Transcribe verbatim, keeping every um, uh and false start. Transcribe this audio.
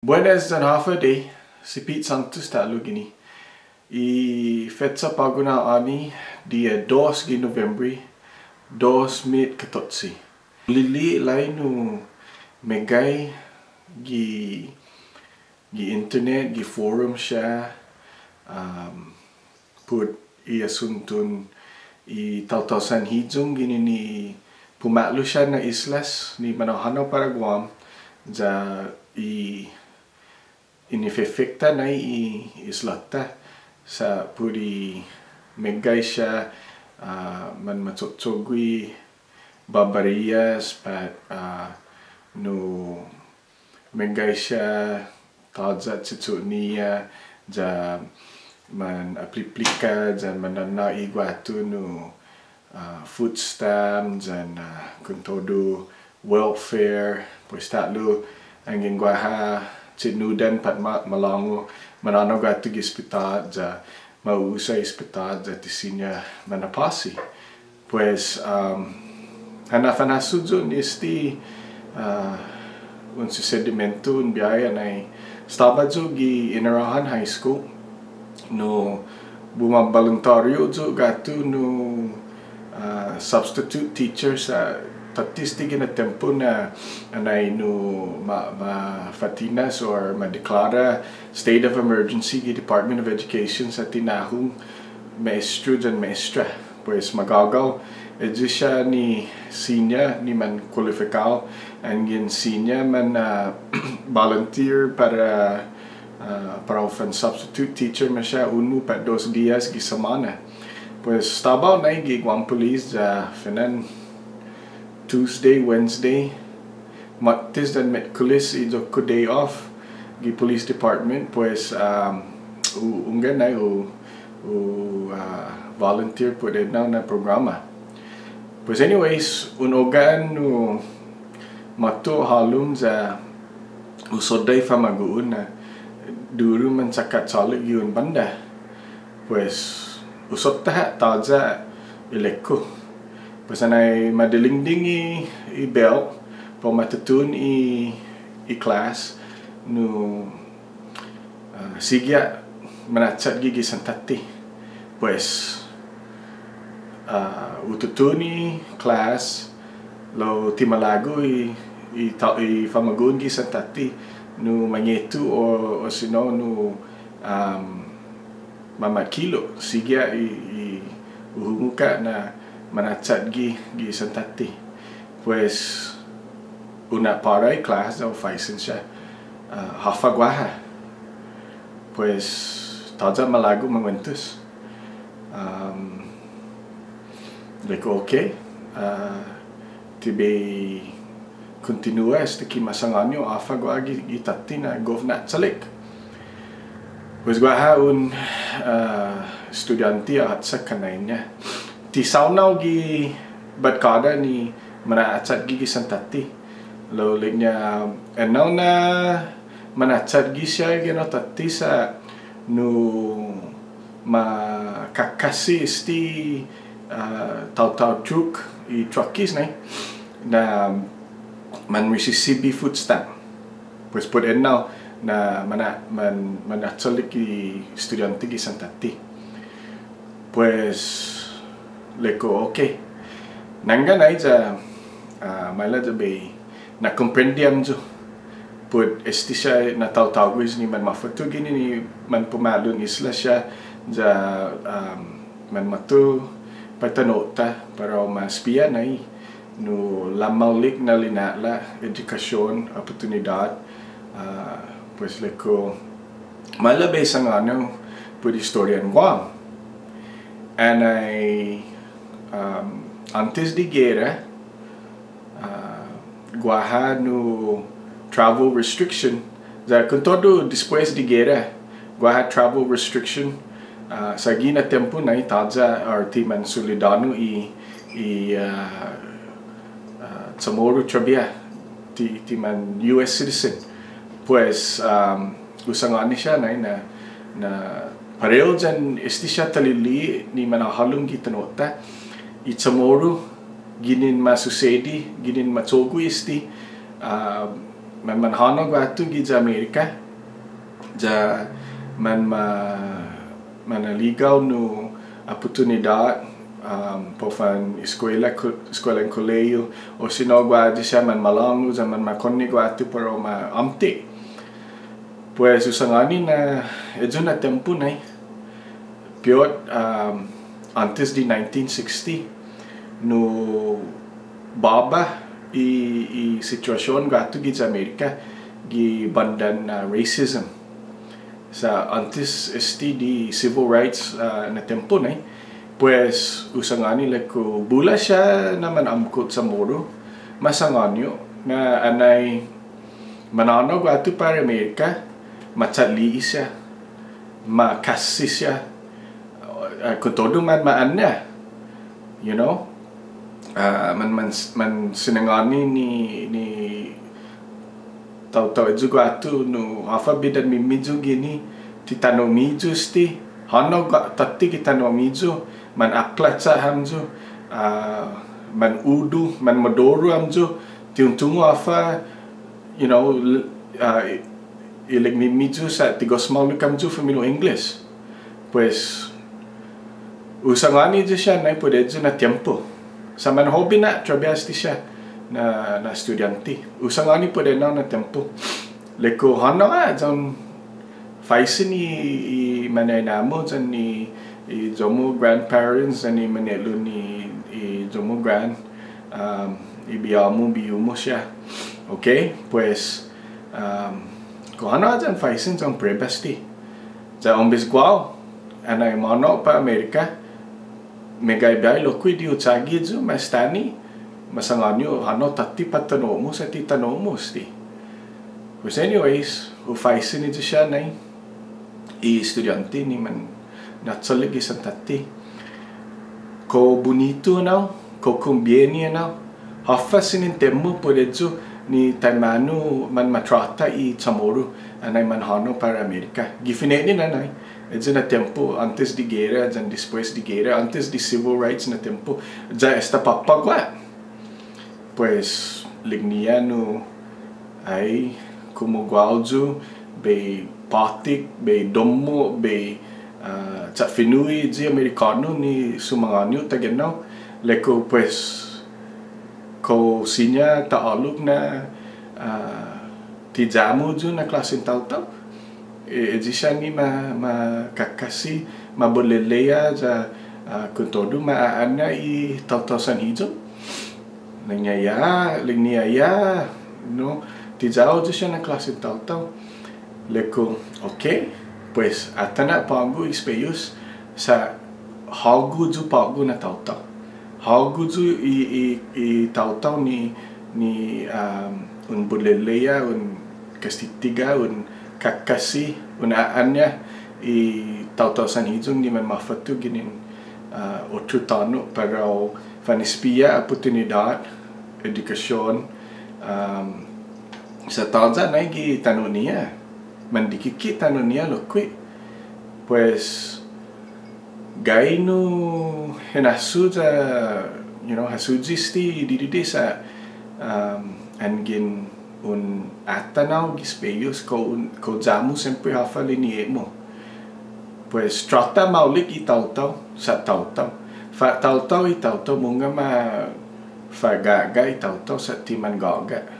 Buenas yan håfa adai, si Pete Santos ta'lo guini. I fecha på'go na ha'åni, diha dos gi Nobiembre, dos mit katotse. Lili'e' lai nu meggai gi, gi internet, gi forum siha, um, put i asunton i taotao sanhiyong ginen i pumalu siha na islas ni manhånao para Guam, ya i, i inefekta nai i isla-ta, sa' put i meggai siha, ah, manmacho'cho'gue barbarias, pat, ah, nu meggai siha tåya' che'cho'-ñiha, ya manapliplika, ya manånå'i guatu nu, ah, food stamp, yan, ah, kontodu welfare, pues ta'lo, anggen guaha chetnoddan pat ma-, malångu, manånao guatu gi espitåt, ya ma u'usa i espitåt, ya ti siña manapåsi. Pues, um, ha na'fanhasso yu' ni este, uh, un susedimiento un biåhi anai estaba yu' gi Inarajan High School, nu bumaboluntario yu' guatu nu, uh, substitute teacher sa' tåtte este ginen na tiempo na anai nu ma, ma fa'tinas or ma deklara state of emergency gi Department of Education sa' ti nahong maestro yan maestra. Pues magågao, eyi siha ni siña ni mankualifikao, anggen siña man, ah, volunteer para, ah, para u fan substitute teacher maseha unu pat dos dias gi semåna. Pues estaba hao nai gi Guam Police ya fine'na Tuesday, Wednesday, Måttes yan Mietkoles i iyo-ku day off gi police department, pues, um, hu, hunggan nai hu, hu, uh, volunteer put ennao na programa. Pues anyways, un ogga'an nu måtto hålom ya hu sodda' i famagu'on na duru manchakkat chålek gi un bånda. Pues, hu sotta ha' tåya' ilek-hu. Pues, anai ma dilingding i, i bell, para u ma tutuhon i, i class, nu, ah, sigi ha' mana'chatgi gi santåtte. Pues, ah, hu tutuhon i class, lao ti malago' i, i ta-, i famagu'on gi santåtte, nu mangetu o, o sino, nu, um, mamatkilu, sigi ha' i, i hu hungok ha' na mana'chatgi gi santåtte. Pues, un na'påra i class ya hu faisen siha, ah, håfa guaha. Pues, tåya' malago' manguentos. Um, ilek-hu, okay. Ah, ti bai kontinua esta ki ma sangåni yu' håfa guaha gi, gi tåtte na gof na'chalek. Pues guaha un, ah, estudiånte ha å'chak kanai-ña. Ti saonao gi batkåda ni mana'chatgi gi santåtte. Lao ilek-ña, ennao na mana'chatgi siha gi ennao tåtte sa' nu ma kåkasse este, ah, taotao truck, i truckis nai, na manrisisibi food stamp. Pues put ennao na mana-, man-, mana'chalek i estudiånte gi santåtte. Pues ilek-hu, okay. Nangga nai ya, ah, maila' ya bai na'komprende hamyo. Put este siha na taotaogues ni manmåfatto guini ni manpumalu na isla siha ya, um, manmåtto para i tano'-ta para u ma espia nai nu lamaolek na lina'la', edukasion, oportunidåt, ah, pues ilek-hu maila' bai sangåni yu' put estorian Guam. Anai, um, åntes di gera, ah, guaha nu travel restriction, ya kontodu despues di gera, guaha travel restriction, ah, sa' guihi na tiempo nai tåya' or ti mansolidånu i, i, ah, ah, Chamoru trabiha, ti, ti man U S citizen. Pues, um, hu sangåni siha nai na, na parehu yan este siha ta lili'e' ni manhålom gi tano'-ta, i Chamoru, ginen ma susedi, ginen ma cho'gue este, ah, man, manhånao guatu giya Amerika, ya man ma, manaligao nu oportunidåt, um, para u fan eskuela ku-, eskuelan kolehu, o sino guaha siha manmalångu, ya manmakonne' guatu para u ma åmte'. Pues hu sangåni na ayu na tiempo nai. Piot, um, åntes di nineteen sixty, nu båba i, i situasion guatu giya Amerika gi bandan, uh, racism. Sa' åntes este di civil rights, uh, na tiempo nai, pues hu sangåni ilek-hu bula siha na manåmko' Chamoru, ma sangåni yu' na anai manhånao guatu para Amerika, ma chatli'e' siha, ma kasse siha, uh, kontodu manma'aña, you know? Uh, man, man, man sinangåni ni, ni taotao ayu guatu nu håfa bidan-miyu guini, ti tano'-miyu este, hånao gua-, tåtte gi tano'-miyu, manaklatcha hamyu, uh, manudu, manmodoru hamyu, ti un tungo' håfa, you know, l-, uh, i-, ilek-miyu sa' ti gos maolek hamyu fumino' English. Pues, hu sangåni ayu siha nai put ayu na tiempo. Sa' manhoben ha' trabiha este siha na, na estudiånte. Hu sangåni put enao na tiempo. Ilek-hu hånao ha' yan faisen i, i mañaina-mu yan i, i iyo-mu grandparents yan i mañe'lu-ña i iyo-mu grand, um, i bihå-mu, bihu-mu siha. Okay? Pues, um, kao hånao ha' yan faisen yan prueba este. Ya ombres guåhu, anai månao pa' Amerika, meggai biahi lokkue' di hu chagi ayu, ma eståni, ma sangåni yu' hånao tåtte pat tano'-mu sa' ti tano'-mu este. Pues anyways, hu faisen ayu siha nai, i estudiånte ni man na'chalek gi santåtte. Kao bunitu ennao, kao kumbiene ennao. Håfa siniente-mu put ayu ni taimanu manmatråta i Chamoru anai manhånao para Amerika. Gi fine'nina nai, ayu na tiempo åntes di gera, yan despues di gera, åntes di civil rights na tiempo, ya esta på'go ha'. Pues, ilek-ñiha nu, ai, komu guåhu yu', bai påtik, bai dommo', bai, ah, chatfinu'i i Amerikånu ni sumangåni yu' taiguenao. Ilek-hu, pues, kao siña ta ålok na, ah, ti ya-mu yu' na klåsen taotao. E, ayu siha ni ma, ma kakkasi, ma bulelea ya, ah, kontodu ma a'aña i taotao sanhiyong. Ilek-ña ya, ilek-ña ya, no, ti ya-hu ayu siha na klåsen taotao. Ilek-hu, okay, pues, atan ha' på'go i espehos, sa' hågu yu' på'go na taotao. Hågu yu' i, i, i taotao ni, ni, um, un bulelea, un kastitiga, un kakkasi, un a'aña i taotao sanhiyong ni manmåfatto ginen, uh, otro tåno' para u fan espia oportunidåt, edukasion, um, sa' tåya' nai gi tano'-ñiha. Mandikike' tano'-ñiha lokkue'. Pues, gai nu hinasso ya, you know, hasso este didide' sa', um, anggen un atan hao gi espehos kao un, kao ya-mu siempre håfa lini'e'-mu. Pues, tråta maolek i taotao, sa' taotao. Fa'taotao i taotao, mungnga ma fa'gå'ga' i taotao sa' ti mangå'ga'.